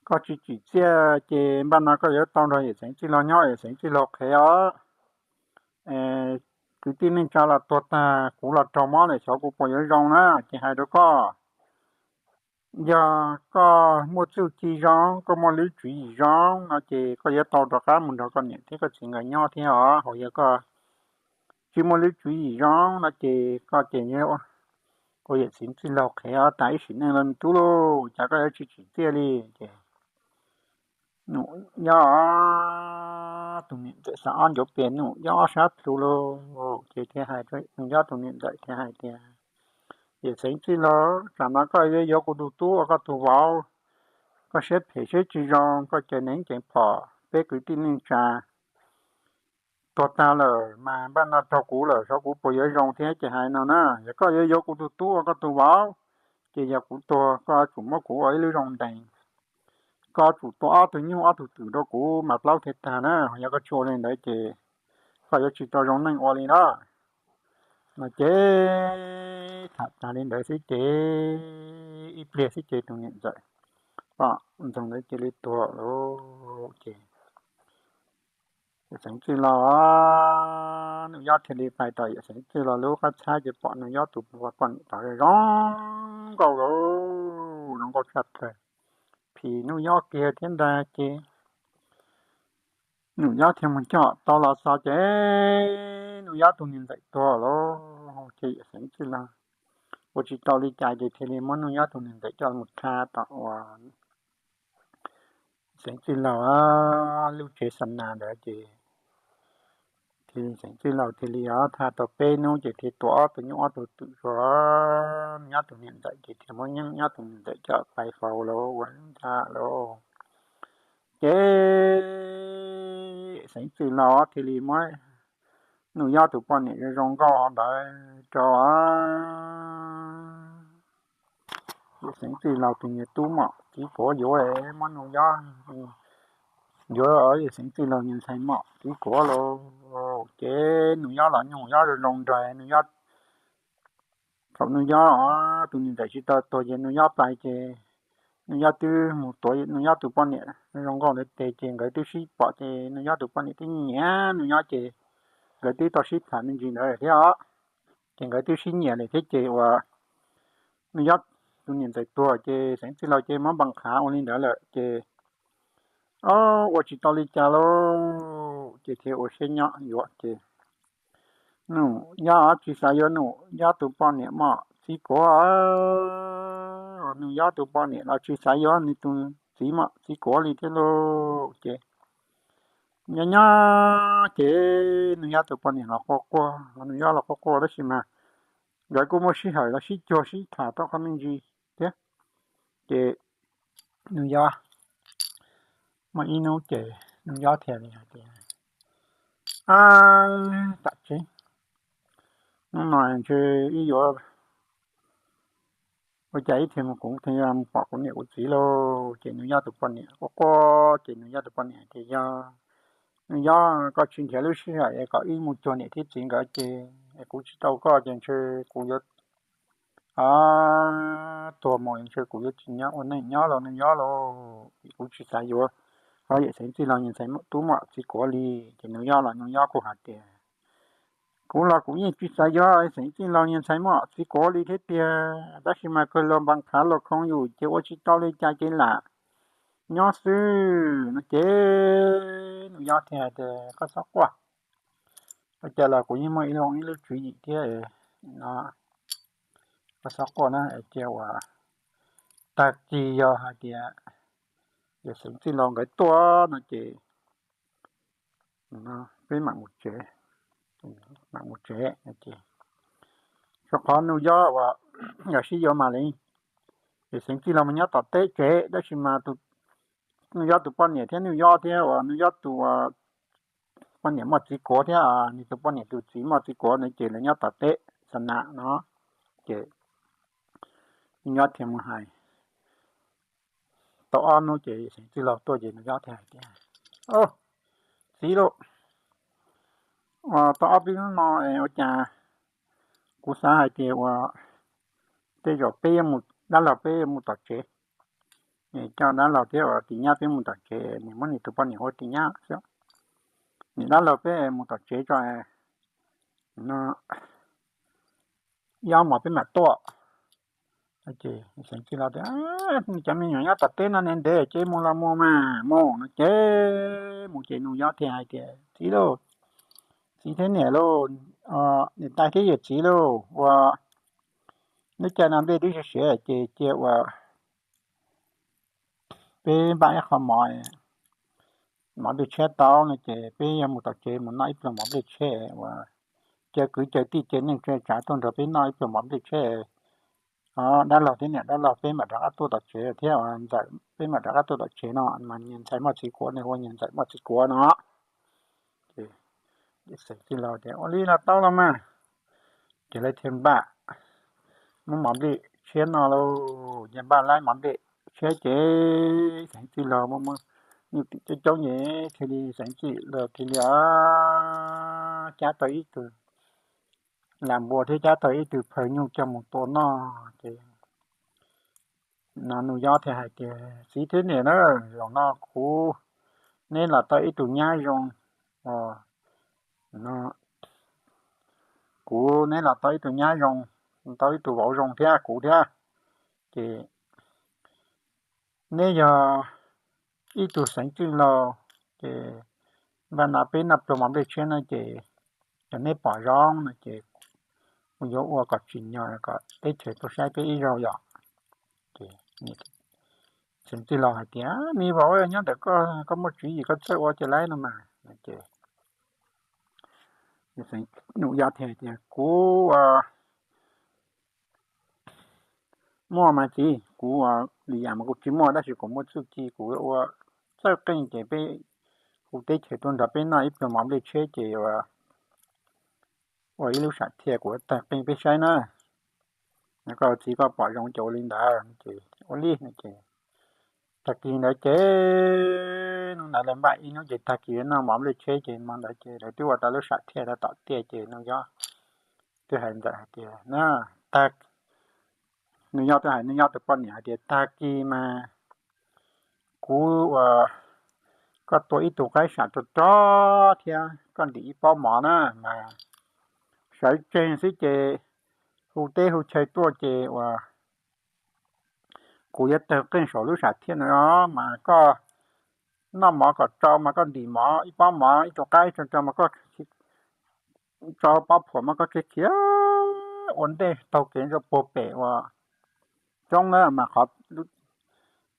koj tsis tsim txiaj ces npaj no koj yuav tau nrog Yawm Xeev Txwj Laug nyob, Yawm Xeev Txwj Laug qhev os. Kwv tij neej tsa los tuag tag, kuv los raug mob lawm, xyov kuv puas yuav zoo na. Ces hais rau koj, yog koj muaj txuj ci zoo, koj muaj lub tswv yim zoo no ces koj yuav tau rov qab mus nrog koj niam thiab koj txiv nkawd nyob thiab os. Hos yog koj tsis muaj lub tswv yim zoo no ces koj ces ua Yawm Xeev Txwj Laug qhev os tas ib sim neej los tub lauj, cas koj yuav tsis tsim txiaj li. Ces Nuj Yob tus niam ntxawm xa ob ncuav pias Nuj Yob ob sab plhu lauj, ces thiaj hais, Nuj Yob tus niam ntxawm thiaj hais tias, Yawm Xeev Txwj Laug, tsam no koj yuav yuav kuv tus tub ua koj tus vauv, koj siab phem siab tsis zoo, koj caws neev caws phom peb kwv tij neej tsa tuag tag lawm mas npaj no raug kuv lawm, xyov kuv puas yuav zoo thiab. Ces hais no na, yog koj yuav yuav kuv tus tub ua koj tus vauv, ces yog kuv tuag koj yuav tsum muab kuv ua ib lub zoo ntees, koj yuav tsum tua ob tug nyuj ob tug twm rau kuv mas plaub thiaj tag na. Yog koj tsis ua li ntawd ces koj yuav tsis tau zoo neej ua li na. No ces tham tas li ntawd xwb ces ib pliag xwb ces tus niam ntxawm poj ntxoog ntawd cia li tuag lawm ces Yawm Xeev Txwj Laug, Nuj Yob thiaj li pais tom Yawm Xeev Txwj Laug lub qab txhab ces pom Nuj Yob tus poj niam tod zoo nkauj lauj, zoo nkauj tshaj plaws. Phim Nuj Yob kiag thiab ntag ces Nuj Yob thiaj mus coj tau los txog ces Nuj Yob tus niam ntxawm tuag lauj. Ces yawm Xeev Txwj Laug ua tsis tau li cas ces thiaj li muab Nuj Yob tus niam ntxawm coj mus rha tom uas Xeev Txwj Laug lub tsev xa nas ntawd ces thiaj li Xeev Txwj Laug thiaj li ob thaj tau peb hnub ces thiaj tua ob tug nyuj ob tug twm rau Nuj Yob tus niam ntxawm ces thiaj muab Nuj Yob tus niam ntxawm coj pais faus lauj ua ntxa lauj. Ces Xeev Txwj Laug thiaj li muab Nuj Yob tus poj niam zoo zoo nkauj ntawd rau Xeev Txwj Laug tus niam tub mom txiv kuav yuav muab Nuj Yob, yuav Xeev Txwj Laug niag ntxhais mom txiv kuav lauj. Ces Nuj Yob los Nuj Yob zoo zoo nraug, Nuj Yob thaum Nuj Yob tus niam ntxawm tsis tau tuag ces Nuj Yob pais ces Nuj Yob twb mus tuav Nuj Yob tus poj niam zoo nkauj ntawd tes ces nkawd twb sib pom ces Nuj Yob tus poj niam twb nyiam Nuj Yob ces nkawd twb tau sib tham me ntsis ntawd lawm thiab os. Ces nkawd twb sib nyiam lawm thiab ces uas Nuj Yob tus niam ntxawm tuag ces Xeev Txwj Laug ces muab npaa qhav ua li ntawd lawm ces ua tsis tau li cas lauj ces thiaj ua siab nyob yuav ces Nuj Yob tsis xav yuav Nuj Yob tus poj niam mom txiv kuav. Nuj Yob tus poj niam los tsis xav yuav nws tus txiv mom txiv kuav li thiab lauj ces nyob nyob ces Nuj Yob tus poj niam los quaj quaj, Nuj Yob los quaj quaj tab sis mas nkawd kuj muaj sij hawm los sib cuag sib tham tau qhov me ntsis thiab. Ces Nuj Yob muaj ib hnub ces Nuj Yob thiaj li hais tias, ab, tam tseeb hnub no ntshe wb yuav, ua cas ib thiaj mus kuv thiaj mus pom kuv niam kuv txiv lauj. Ces Nuj Yob tus poj niam quaj quaj ces Nuj Yob tus poj niam tias, yog Nuj Yob, koj tsis nrhiav lub sij hawm kom wb mus cuag niam thiab txiv nkawd ces kuv tsis tau koj ces ntshe kuv yuav tuag mus ntshe kuv yuav tsis nyob ua neej nyob los Nuj Yob lauj, kuv tsis xav yuav ho yawm Xeev Txwj Laug niag ntxhais tub mom txiv kuav li. Ces Nuj Yob los Nuj Yob kuj hais tias, kuv los kuv yeej tsis xav yuav Xeev Txwj Laug niag ntxhais mom txiv kuav li thiab tiag, tab sis mas kawg los npaa qhav los khoo yus ces ua tsis tau li cas ces lam nyob xwb no ces Nuj Yob thiaj hais tias, koj txhob quaj, ua cas los kuv yeej muaj ib lub, ib lub tswv yim thiab no, koj txhob quaj na, cia uas tag kis yog hais tias yawm Xeev Txwj Laug nkawd tuaj no ces peb mam mus tsev, mam mus tsev no ces rau qhov Nuj Yob uas nkawd sib yuav mas li, yawm Xeev Txwj Laug mas nyob tom teb tsev tab sis mas Nuj Yob tus poj niam thiab Nuj Yob thiab uas Nuj Yob tus poj niam moj txiv kuav thiab nws tus poj niam tus txiv moj txiv kuav na ces lawv nyob tom teb xa nas no ces Nuj Yob thiaj mus hais tau ob hnub ces Xeev Txwj Laug tuaj ces Nuj Yob thiaj hais tias, txiv lauj, tau ob peb hnub no ua cas kuv xav hais tias uas tej zaum peb yuav mus, dab laug peb yuav mus tom tsev, coj dab laug thiab uas tis nyab peb mus tom tsev, nws muab nws tus poj niam ua tis nyab xwb, nws dab laug peb mus tom tsev tso no ib ob hmos peb mam tuaj. Ces Xeev Txwj Laug tias, cov me nyuam nyob tom teb no ntev ntev ces mus los mus mas mus no ces mus ces Nuj Yob thiaj hais tias, txiv lauj, txiv thiab niam lauj, niam tais thiab yawm txiv lauj, ua lub caij no nplej twb siav siav ces cia ua peb npaj ib qho mov, mov nplej tshiab tau no ces peb yuav mus tom tsev mus noj ib pluag mov nplej tshiab uas caw kwv caw tij caw neej tsa tsav tuaj nrog peb noj ib pluag mov nplej tshiab. Dab laug thiab niam dab laug peb mam rov qab tuaj tom tsev thiab ntxawm peb mam rov qab tuaj tom tsev no mas niag ntxhais moj txiv kuav nws hu ua niag ntxawm moj txiv kuav no. Ces Xeev Txwj Laug tias, ua li los tau los mas. Ces lawv thiaj npaj muab mov nplej tshiab no lauj, ces npaj laib mov nplej tshiab ces Xeev Txwj Laug muaj nyuj twm coob coob ces thiaj li Xeev Txwj Laug thiaj li cab tau ib tug lam npua thiab cab tau ib tug phaw nyuj coj mus tua noj ces no Nuj Yob thiaj hais tias, txiv thiab niam na, zaum no kuv, neb los tau ib tug nyab zoo, no kuv, neb los tau ib tug nyab zoo, tau ib tug vauv zoo thiab kuv thiab. Ces neb yog ib tug xeev txwj laug, ces npaj no peb noj pluag mov nplej tshiab no ces yog neb pom zoo no ces kuv yuav ua kom tsim nyog kom teb chaws tuaj saib peb ib zaug yom. Ces xeev txwj laug hais tias, me vauv, nyob ntawm koj, koj muaj tswv yim koj txawj ua ces laib no mas. Ces Nuj Yob thiaj tias, kuv muaj mas txiv, kuv lwm yam mas kuv tsis muaj tab sis kuv muaj txuj ci, kuv ua txawj qeej ces peb hu teb chaws tuaj nrog peb noj ib pluag mov nplej tshiab ces ua ib lub sam thiaj kuv tawg qeej peb saib na. Koj txiv koj pom zoo ces ua li ntawd ces ua li no ces tag kis ntawd ces hnub ntawd lawv npaj ib hnub ces tag kis noj mov nplej tshiab ces hmo ntawd ces lawv twb ua tau lub sam thiaj rau tom tiaj ces Nuj Yob twb hais ntawd hais tias, Nuj Yob twb hais Nuj Yob tus poj niam hais tias, tag kis mas kuv ua, koj tua ib tug qaib sam rog rog thiab koj ntim ib pob mov na mas sawv tsees xwb ces hu teb hu chaw tuaj ces ua kuv yuav tawg qeej saum lub sam thiaj no mas koj noj mov kom tsau mas koj ntim mov ib pob mov ib tug qaib rog rog mas koj tsau pob phuam mas koj khiav khiav ua ntej taug kev rau puag pem ua roob na mas qhov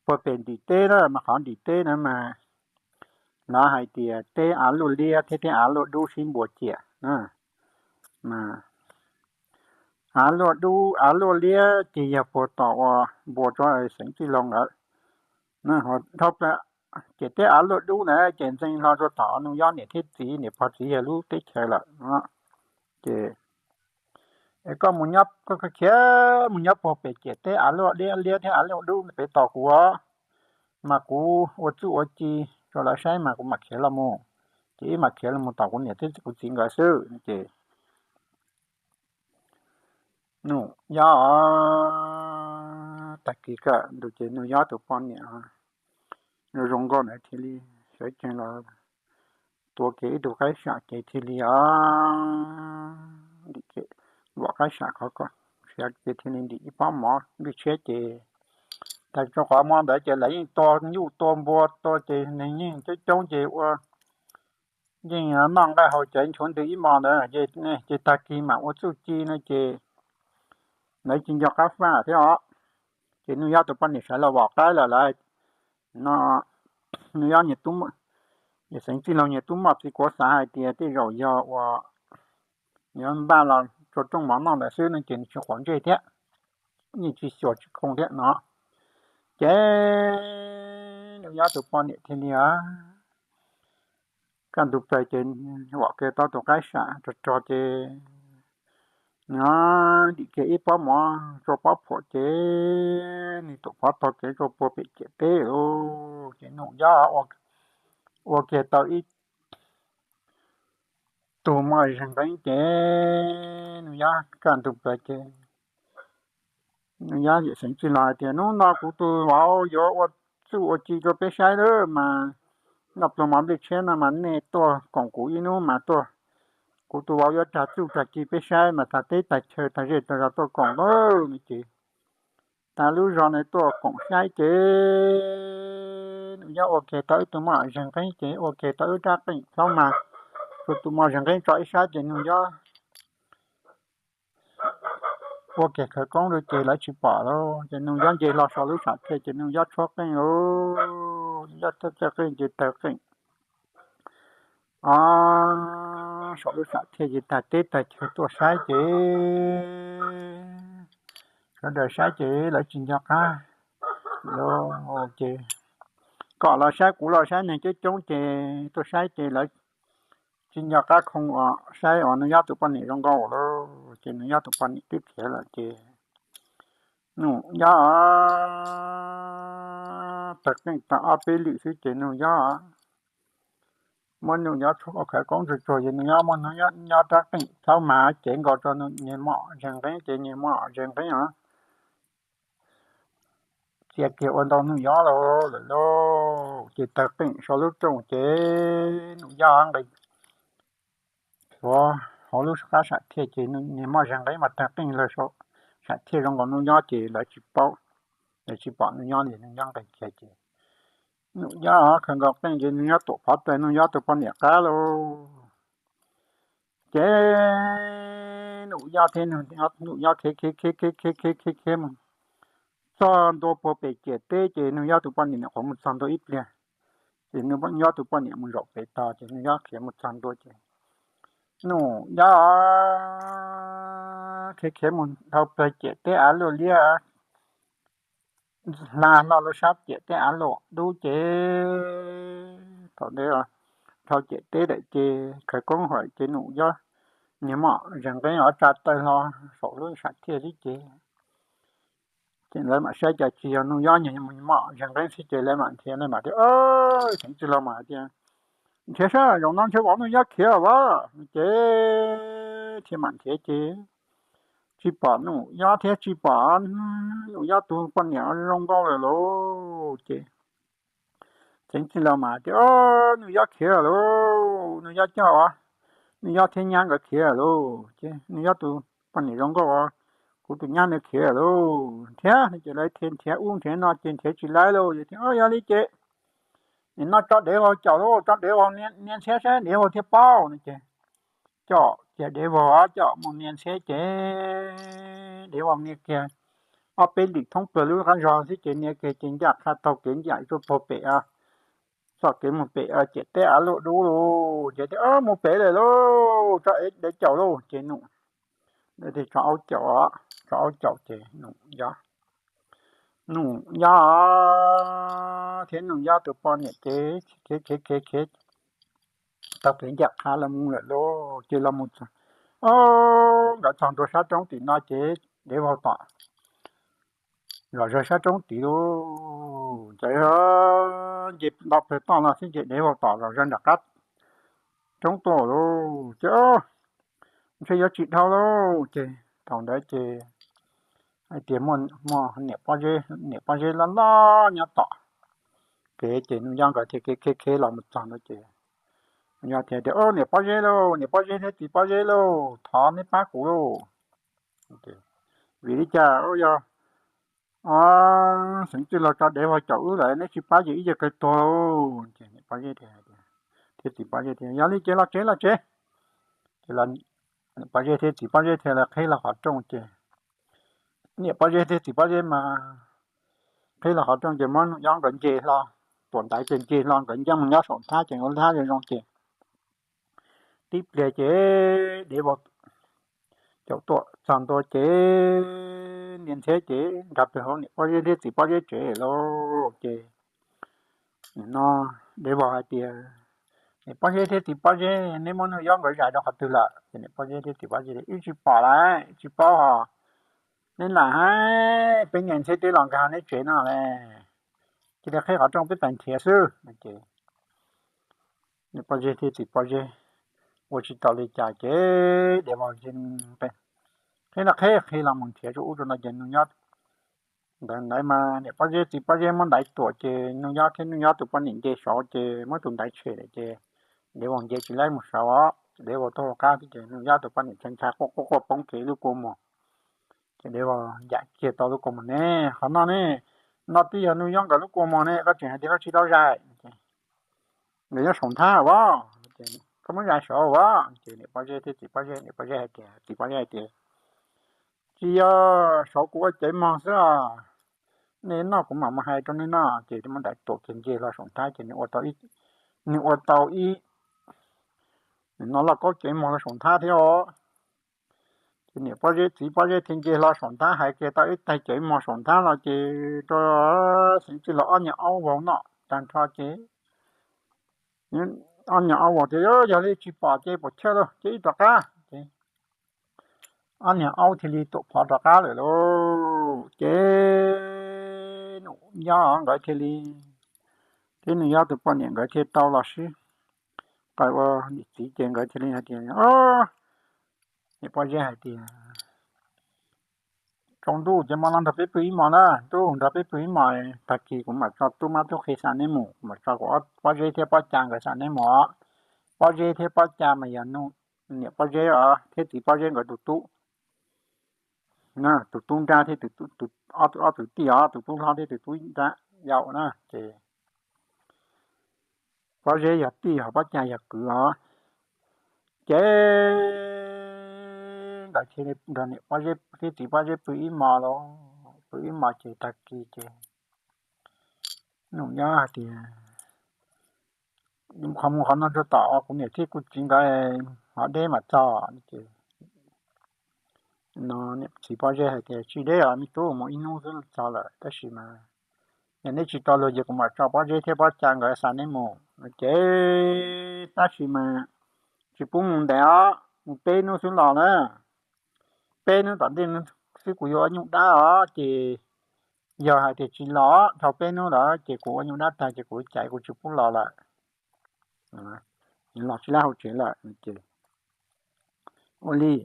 puag pem ntim teb na mas qhov ntim teb na mas lawv hais tias teb av luaj liab thiab teb av luaj dub sib npuas ciam na mas av luaj dub av luaj liab ces yog puag tom uas npuas rau xeev txwj laug ntawd. Dhau plaws ces teb av luaj dub ntawd ces ntxeev hlo rau tom Nuj Yob niam thiab txiv niam pog txiv yawg lub teb chaws lawm. Ces es koj mus nyob, koj khiav mus nyob puag pem ciam teb av luaj liab liab thiab av luaj dub pem tos kuv os, mas kuv ua txuj ua ci rau lawv saib mas kuv mam khiav los mus. Ces wb mam khiav los mus tom kuv niam thiab kuv txiv nkawd xwb no ces Nuj Yob tag kis kaj ntug ces Nuj Yob tus poj niam zoo nkauj ntawd thiaj li sawv tsees los tua kiag ib tug qaib sam ces thiaj li os, ntim kiag, vom qaib sam qhov ko, ces thiaj li ntim ib pob mov nplej tshiab ces tag rau qhov hmo ntawd ces lawv yeej tua nyuj tua npua tua ces neeg yeej coob coob ces ua yeej noj nqaij haus cawv nchuav ntws ib hmo ntawd ces tag kis mam ua txuj ci no ces lawv tsis nco qab faj thiab os. Ces Nuj Yob tus poj niam sawv los vom qaib lawm lawv no, Nuj Yob, xeev txwj laug nyias tub moj txiv kuav xav hais tias tej zaum yog uas yuav npaj los tsuag rooj mov noj ntawd xwb no ces nws tsis quav ntsej thiab, yeej tsis xyuas tsis khoo thiab no. Ces Nuj Yob tus poj niam thiaj li os, kaj ntug plaws ces vom kiag tau tus qaib sam rog rog ces nws ntim kiag ib pob mov tsua pob phuam ces nws tuam phov taug kev rau puag pem ciam teb lawm. Ces Nuj Yob ua kiag tau ib tug moj zeeg nqeeb ces Nuj Yob kaj ntug plaws ces Nuj Yob yawm xeev txwj laug hais tias, hnub no kuv tus vauv yuav ua txuj ua ci rau peb saib lawm mas noj pluag mov nplej tshiab no mas nej tuaj koom kuv ib hnub mas tuaj, kuv tus vauv yuav rag txuj rag ci peb saib mas tag teb tag chaw tag zej tag zos tuaj koom lawm no ces tag lub zos ntawd tuaj koom saib ces Nuj Yob ua kiag tau ib tug moj zeeg nqeeb ces ua kiag tau ib rab qeej plaub mas rau tus moj zeeg nqeeb tso ib sab ces Nuj Yob ua kiag khawv koob rau ces lawv tsis pom lawm ces Nuj Yob nce hlo saum lub sam thiaj ces Nuj Yob tshuab qeej lawm, Nuj Yob txawj qeej ces tawg qeej os, saum lub sam thiaj ces tag teb tag chaw tuaj saib ces sawv daws saib ces lawv tsis nco qab, ces kom los saib kuv los saib neeg coob coob ces tuaj saib ces lawv tsis nco qab khoo os, saib os Nuj Yob tus poj niam zoo nkauj lawm ces Nuj Yob tus poj niam twb khiav lawm ces Nuj Yob tawg qeej tau ob peb lwm xwb ces Nuj Yob muab Nuj Yob tshuab khawv koob tsuag tsuag ces Nuj Yob muab Nuj Yob rab qeej thaub mas cev nkaus rau niag moj zeeg nqeeb ces niag moj zeeg nqeeb os txia kiag ua ntau Nuj Yob lawm lauj. Ces tawg qeej saum lub rooj ces Nuj Yob nqis hauv lub qab sam thiaj ces niag moj zeeg nqeeb mas tawg qeej lawm saum sam thiaj zoo nkaus Nuj Yob ces lawv tsis paub. Tsis pom Nuj Yob li, Nuj Yob nqis kiag ces Nuj Yob khaws nkaus qeej ces Nuj Yob tuam phov tes Nuj Yob tus poj niam qab lauj. Ces Nuj Yob thiab Nuj Yob khiav khiav khiav khiav khiav khiav khiav mus txog ntua puag pem ciam teb ces Nuj Yob tus poj niam nyuam qhuav mus txog ntua ib pliag, ces Nuj Yob tus poj niam mus zaum pem tog ces Nuj Yob khiav mus txog ntua ces Nuj Yob khiav khiav mus dhau pawg ciam teb av luaj liab, hla hlo lub sab ciam teb av luaj dub ces thaum ntawd dhau ciam teb lawm ces khawv koob hawm ces Nuj Yob niag mom zes nqeeb ob tsa tawg hlo saum lub sam thiaj xwb ces lawv mam saib cas tsis yog Nuj Yob niag mom zes nqeeb xwb ces lawv mam nrhiav, lawv mam tias, Xeev Txwj Laug mas hais tias, Nrhiav saib, zaum no ntshe vauv Nuj Yob khiav as. Ces thiaj mam nrhiav ces tsis pom Nuj Yob thiab tsis pom Nuj Yob tus poj niam zoo nkauj lawm lauj. Ces Xeev Txwj Laug mas tias, Nuj Yob khiav lauj, Nuj Yob coj, Nuj Yob thiab nyab nkawd khiav lauj. Ces Nuj Yob tus poj niam zoo nkauj, kuv tus nyab nws khiav lauj. Nrhiav ces lawv thiaj nrhiav ub nrhiav no ces nrhiav tsis laib lauj. Ces thiaj, Yog li ces nim no tso dev vau caum lauj, tso dev vau nias ntxhiab saib dev vau thiaj paub no ces coj kiag dev vau, coj mus nias ntxhiab ces dev vau nias kiag ob peb lim thoob plaws lub qab zog xwb ces nias kiag ces ncaj qha taug kev ncaj zuj puag pem, txoj kev mus pem ciam teb av luaj dub lauj. Ces tias, Mus pem lawm lauj, tso dev caum lauj. Ces Nuj Yob tso aub caum, tso aub caum ces Nuj Yob, Nuj Yob thiab Nuj Yob tus poj niam ces khiav khiav khiav khiav taug kev ncaj qha los mus lawm lauj. Ces los mus txog, nkawd txog ntua sab roob tim no ces dev vau tom zom zaws sab roob tid lauj. Ces nce nto pawg toj no xwb ces dev vau tom zom zaws nram qab roob tuaj lauj. Ces ntshe yuav tsis dhau lauj. Ces thaum ntawd ces hais tias muaj niam pob zeb, niam pob zeb loj loj nyob tom kev ces Nuj Yob nkawd thiaj khiav khiav los mus txog ntawd ces Nuj Yob thiaj tias, Niam pob zeb lauj, niam pob zeb thiab txiv pob zeb lauj, thov neb pab kuv lauj. Vim li cas yog Xeev Txwj Laug tso dev vau caum wb lawm neb tsis pab ces wb cia kawg tuag lauj. Ces niam pob zeb thiab txiv pob zeb tias, Yog li ces los tsev los tsev. Ces niam pob zeb thiab txiv pob zeb thiaj li qhib los qhov rooj ces niam pob zeb thiab txiv pob zeb mas qhib los qhov rooj ces muab Nuj Yob nkawd nce hlo, tuam ntaiv ces nce hlo nkawd ncaj mus nyob saum nthab ces nkawd nthab zoo zoo ces tib pliag ces dev vau caum tuaj txog ntua ces nias ntxhiab ces nkag pem hauv niam pob zeb thiab txiv pob zeb tsev lauj. Ces no dev vau hais tias, Niam pob zeb thiab txiv pob zeb, neb muab Nuj Yob nkawd zais rau qhov twg lawm? Ces niam pob zeb thiab txiv pob zeb tias, Wb tsis pom lawm, tsis paub hos. Neb lam hais peb nias ntxhiab twb los nkag neb tsev no lawm, cia li qhib qhov rooj peb tawm nrhiav xwb. Ces niam pob zeb thiab txiv pob zeb ua tsis tau li cas ces dev vau qhib los qhib, qhib los mus nrhiav rau ub rau no ces Nuj Yob ntawd ntawd mas niam pob zeb txiv pob zeb muab ntaiv tuam ces Nuj Yob thiab Nuj Yob tus poj niam nce saud ces muab tus ntaiv tshem lawm ces dev vau nce tsis laib mus saud, dev vau tuaj hauv qab xwb ces Nuj Yob tus poj niam ntshai ntshai quaj quaj quaj poob kev lub kua muag. Ces dev vau yam kiag tau lub kua muag ne, Qhov no ne, no twb yog Nuj Yob nkawd lub kua muag ne, koj tseem hais tias koj tsis tau zais. Nkawd nyob saum nthab as, koj muab zais saud as. Ces niam pob zeb thiab txiv pob zeb, niam pob zeb hais tias, txiv pob zeb hais tias, Tsis yog, saud kuv ua cev mog xwb os, nej noj kuv mam mus hais rau nej noj. Ces muab ntaiv tuam kiag nce hlo saum nthab ces nws ua tau ib, nws ua tau ib, no lauj kaub cev mog los saum nthab thiab os. Ces niam pob zeb txiv pob zeb thiaj nce hlo saum nthab hais kiag tau ib tag cev mog saum nthab no ces rau Xeev Txwj Laug ob niag aub vau noj tag nrho ces ob niag aub vau tias, Yog li tsis pom ces pom chaw lauj, cia wb rov qab. Ces ob niag aub thiaj li tuam phov rov qab lawm lauj. Ces Nuj Yob nkawd thiaj li, thiab Nuj Yob tus poj niam nkawd thiaj tau los sib qawm ua niam txiv ces nkawd thiaj li hais tias, Niam pob zeb hais tias, Tsaus ntuj ces hmo no nrog peb pw ib hmos na, ntuj nrog peb pw ib hmos, tag kis kuv mam tso tub mab tub qhe xa neb mus, kuv mam tso kuv pob zeb thiab pob ca nkawd xa neb mus. Pob zeb thiab pob ca mas yog niam pob zeb thiab txiv pob zeb nkawd tus tub. tus tub nrab thiab tus, ob tug tij os, tus tub hlob thiab tus tub nrab yau na ces Pob Zeb yog tij, ho Pob Ca yog kwv os. Ces nkawd thiaj nrog niam Pob Zeb thiab txiv Pob Zeb pw ib hmos lauj, pw ib hmos ces tag kis ces Nuj Yob hais tias, qhov mus qhov no rau tom kuv niam thiab kuv txiv nkawd, hov deb mam txog. Ces no niam txiv Pob Zeb hais tias, tsis deb os me tub, mus ib hnub xwb txog lawm, tab sis mas yog neb tsis tau luag ces kuv mam tso Pob Zeb thiab Pob Ca nkawd xa neb mus. Ces tab sis mas tsis pub mus ntev os, mus peb hnub xwb los na. Peb hnub tom ntej xwb kuv yuav ua nyuj dab os, ces yog hais tias tsis los dhau peb hnub lawm ces kuv ua nyuj dab tag ces kuv caiv, kuv tsis pub los lawm, los tsis lab hauv tsev lawm ces ua li.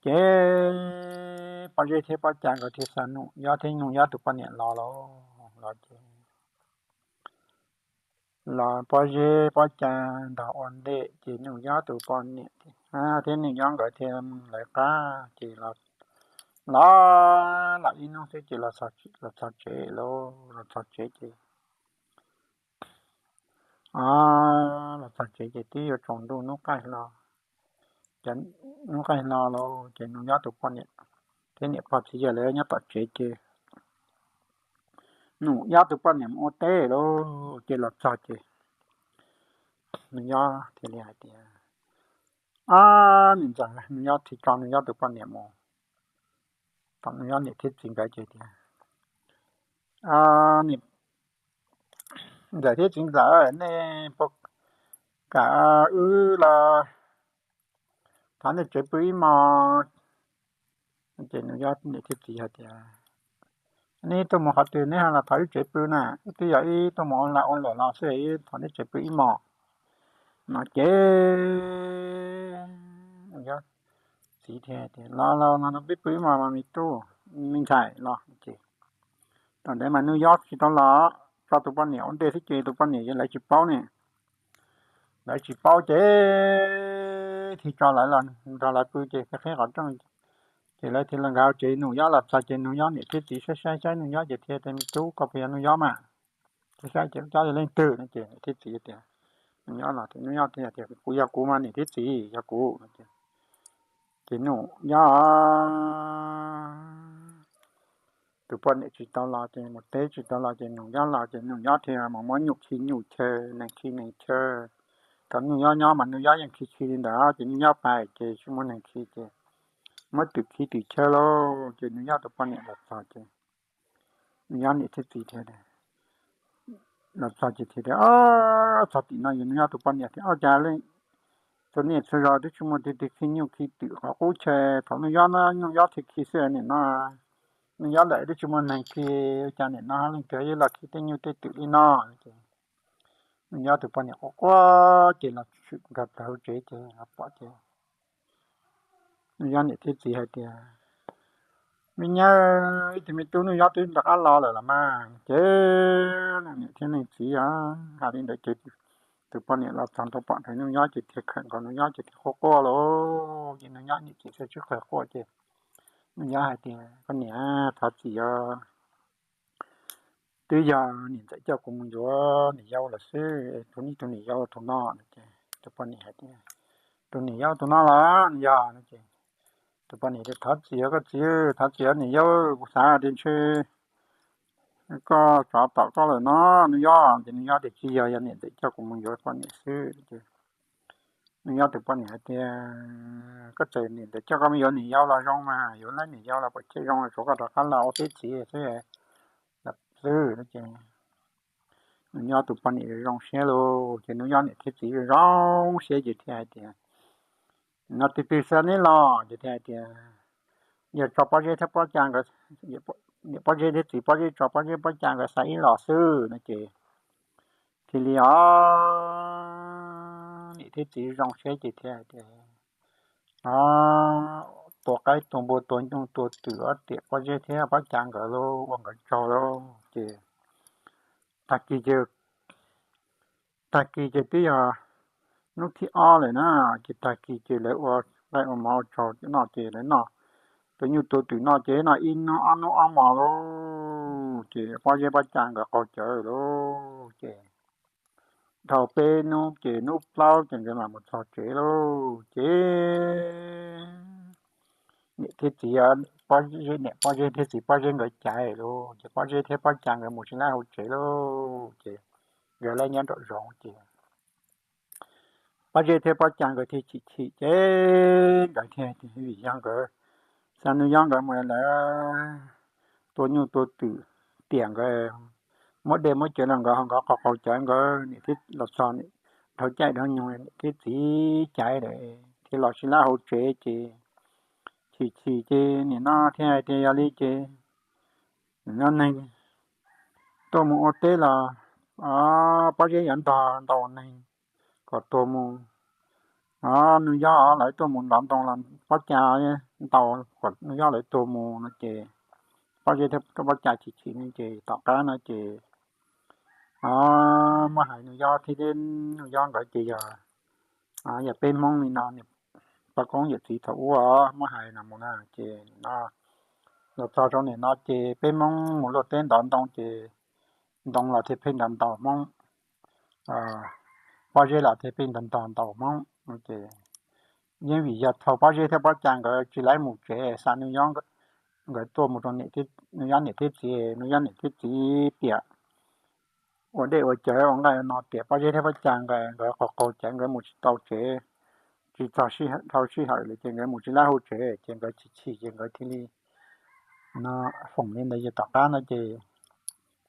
Ces Pob Zeb thiab Pob Ca nkawd thiaj xa Nuj Yob thiab Nuj Yob tus poj niam los lauj. Los ces los Pob Zeb Pob Ca nrog ua ntej ces Nuj Yob tus poj niam thiab Nuj Yob nkawd thiaj mus lawv qab ces los, los ib hnub xwb ces los txog tsev lauj, los txog tsev ces, los txog tsev ces twb yuav tsaus ntuj hnub qaij hlo. Ces hnub qaij hlo lauj ces Nuj Yob tus poj niam thiab niam pog txiv yawg lawv nyob tom tsev ces Nuj Yob tus poj niam mus ua teb lauj, ces los txog ces Nuj Yob thiaj li hais tias, niam ntxawm, Nuj Yob thiaj tso Nuj Yob tus poj niam mus. Thaum Nuj Yob niam thiab txiv nkawd ces tias, niam ntxawm thiab txiv ntxawm, nej puas kam wb los thov nej tsev pw ib hmos? Ces Nuj Yob niam thiab txiv hais tias, nej tuaj mus qhov twg nej ho los thov wb tsev pw na, wb twb yog ib tuaj mus ua lag ua luam los xwb, thov nej tsev pw ib hmos no ces Nuj Yob txiv thiaj tias, los los no peb pw ib hmos mas me tub, me ntxhais los ces thaum ntawd mas Nuj Yob tsis tau los, tso tus poj niam ua ntej xwb ces tus poj niam lawv tsis paub ne. Lawv tsis paub ces thiaj tso lawv los nrog lawv pw ces qhib qhov rooj ces lawv thiaj los nkag hauv tsev. Nuj Yob los txog ces Nuj Yob niam thiab txiv saib saib saib Nuj Yob ces thiaj tias, me tub, koj puas yog Nuj Yob mas? Thiaj saib ces lub cob yog leej twg no ces niam thiab txiv tias, Nuj Yob los tias, Nuj Yob thiaj tias, kuv yog kuv mas niam thiab txiv, yog kuv no ces, ces Nuj Yob tus poj niam tsis tau los ces mus teb tsis tau los ces Nuj Yob los ces Nuj Yob thiaj mus muab nyuj khi nyuj chaw, nees khi nees chaw. Thaum Nuj Yob nyob mas Nuj Yob yeej khi khi li ntawd ces Nuj Yob pais ces tsis muaj nees khi ces muab twm khi twm chaw lauj ces Nuj Yob tus poj niam los txog ces Nuj Yob niam thiab txiv thiaj los txog ces thiaj tias, txog tim no ces Nuj Yob tus poj niam tias, ua cas leej txhua niaj txhua zaus twb tsis muaj tus twg khi nyuj khi twm qhov qub chaw, thaum Nuj Yob no Nuj Yob thiaj khi xwb nim no Nuj Yob lawm twb tsis muaj neeg khi, ua cas nim no leej twg yeej los khi tej nyuj tej twm li no ces Nuj Yob tus poj niam quaj quaj ces los tshwm nkag plaws hauv tsev ces los pom ces Nuj Yob niam thiab txiv hais tias, me nyab, ib tug me tub Nuj Yob twb nrog qab los lawm los mas. Ces niam thiab leej txiv hais li ntawd ces tus poj niam los txog ntua pom nrog Nuj Yob ces thiaj khawm nkaus Nuj Yob ces thiaj quaj quaj lauj. Ces Nuj Yob niam ces thiaj sib qawg quaj ces Nuj Yob hais tias, koj niam, thov txim os, twb yog niam ntxawm coj kuv mus yuav niam yau lawm xwb, tus niam, tus niam yau tus no no ces tus poj niam hais tias, tus niam yau tus no los yog no ces tus poj niam tias, thov txim os koj txiv, thov txim os niam yau, kuv xav tias ntshe koj tsov tom koj lawm no Nuj Yob. Ces Nuj Yob tias, tsis yog, yog niam ntxawm coj kuv mus yuav poj niam xwb ces Nuj Yob tus poj niam hais tias, koj txawm niam ntxawm coj koj mus yuav niam yau los zoo mas, yuav lawm niam yau los pom chev zoo, tsuav koj rov qab los ua teb txiv xwb, xwb no ces Nuj Yob tus poj niam zoo siab lauj. Ces Nuj Yob niam thiab txiv zoo siab ces thiaj hais tias, no tus twg xa neb los? Ces thiaj hais tias, yog tso Pob Zeb thiab Pob Ca nkawd, niam Pob Zeb thiab txiv Pob Zeb tso Pob Zeb Pob Ca nkawd xa ib los xwb no ces thiaj li os, niam thiab txiv zoo siab ces thiaj hais tias, tua qaib tua npua tua nyuj tua twm ob tiam Pob Zeb thiab Pob Ca nkawd lauj, ua nkawd tsaug lauj. Ces tag kis ces, tag kis ces twb yog hnub thib ob lawm na, ces tag kis ces lawv ua qaib ua mov ua tsaug noj ces lawv noj, tua nyuj tua twm no ces noj ib hnub ob hnub ob hmos lauj, ces pob zeb pob cag nkawd qaug cawv lauj. Ces dhau peb hnub ces hnub plaub ces nkawd mam mus txog tsev lauj. Ces niam thiab txiv, pob zeb, niam pob zeb thiab txiv pob zeb nkawd caiv lauj, ces pob zeb thiab pob cag nkawd mus tsis laib hauv tsev lauj, ces nkawd laib nyob nraum zoov ces pob zeb thiab pob cag nkawd thiaj chim chim ces nkawd thiaj, vim yog nkawd xa Nuj Yob nkawd mus lawv tua nyuj tua twm, tiam nkawd muab dej muab cawv los nkawd ho nkawd qaug qaug cawv, nkawd niam thiab, los txog dhau caij dhau nyoog niam thiab txiv caiv lawm thiaj los tsis laib hauv tsev ces chim chim ces nim no thiaj hais tias yog li ces nim no neeg tuaj mus ua teb los pob zeb yuav ntog ntaus neeg kom tuag mus. Nuj Yob lawv tuaj mus nrov ntoo los pob cag ntaus kom Nuj Yob lawv tuag mus no ces pob zeb thiab pob cag chim chim no ces tom qab no ces muab hais Nuj Yob thiab, Nuj Yob nkawd ces yog yog peb Hmoob li no, pog koob yawm txiv thaum ub muab hais no mus na ces no los txog rau nim no ces peb Hmoob mus luaj teb ntov ntoo ces ntoo los thiaj pheej ntog ntog Hmoob, pob zeb los thiaj pheej ntog ntog ntaus Hmoob ces yeej vim yog thaum pob zeb thiab pob cag nkawd tsis laib mus tsev xa Nuj Yob nkawd tuaj mus rau Nuj Yob niam thiab txiv, Nuj Yob niam thiab txiv tiam ua dej ua cawv ua nqaij ua no tiam pob zeb thiab pob cag nkawd qaug qaug cawv nkawd mus tsis tau tsev, tsis txog dhau sij hawm li ces nkawd mus tsis laib hauv tsev ces nkawd chim chim ces nkawd thiaj li no foom li ntawd ces tom qab no ces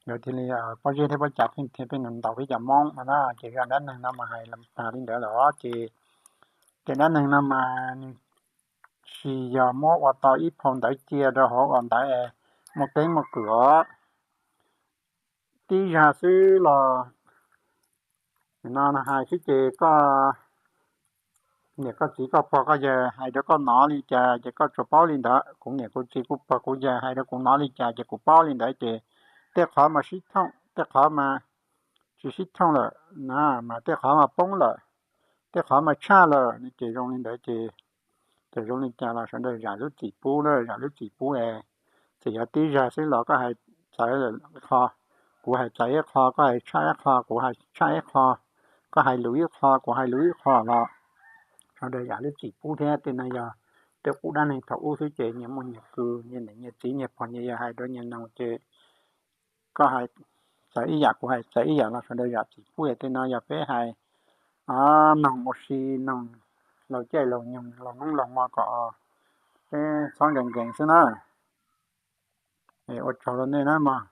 nkawd thiaj li pob zeb thiab pob cag pheej thiaj pheej ntaus peb cov Hmoob no na ces zaj dab neeg no mas hais tag li ntawd lawm ces, ces dab neeg no mas nws tsis yog muab ua tau ib phau ntawv cia rau hauv uas ntawv muaj keeb muaj kwm os. Tib zag xwb los no hais xwb ces koj niam koj txiv koj pog koj yawg hais rau koj hnov li cas ces koj tsuas paub li ntawd. Kuv niam kuv txiv kuv pog kuv yawg hais rau kuv hnov li cas ces kuv paub li ntawd ces tej qhov mas sib thooj, tej qhov mas tsis sib thooj lawm na, mas tej qhov mas poob lawm, tej qhov mas tshaj lawm no ces zoo li ntawd ces txawm zoo li cas los sawv daws zam lub txim pub na, zam lub txim pub es txawm yog tib zag xwb los koj hais txawv lawm qho, kuv hais txawv ib qho, koj hais tshaj ib qho, kuv hais tshaj ib qho, koj hais luv ib qho, kuv hais luv ib qho los sawv daws zam lub txim pub thiab. Tej no yog tej qub dab neeg thaum ub xwb ces nyias muaj nyias kwv, nyias niam nyias txiv nyias pog nyias yawg hais rau nyias noog ces koj hais txawv ib yam kuv hais txawv ib yam los sawv daws zam txim pub. Tej no yog peb hais noog ua si, noog laug caij laug nyoog laug hnub laug hmo kom peb txhob nkees nkees xwb na. Ua tsaug rau nej na mog.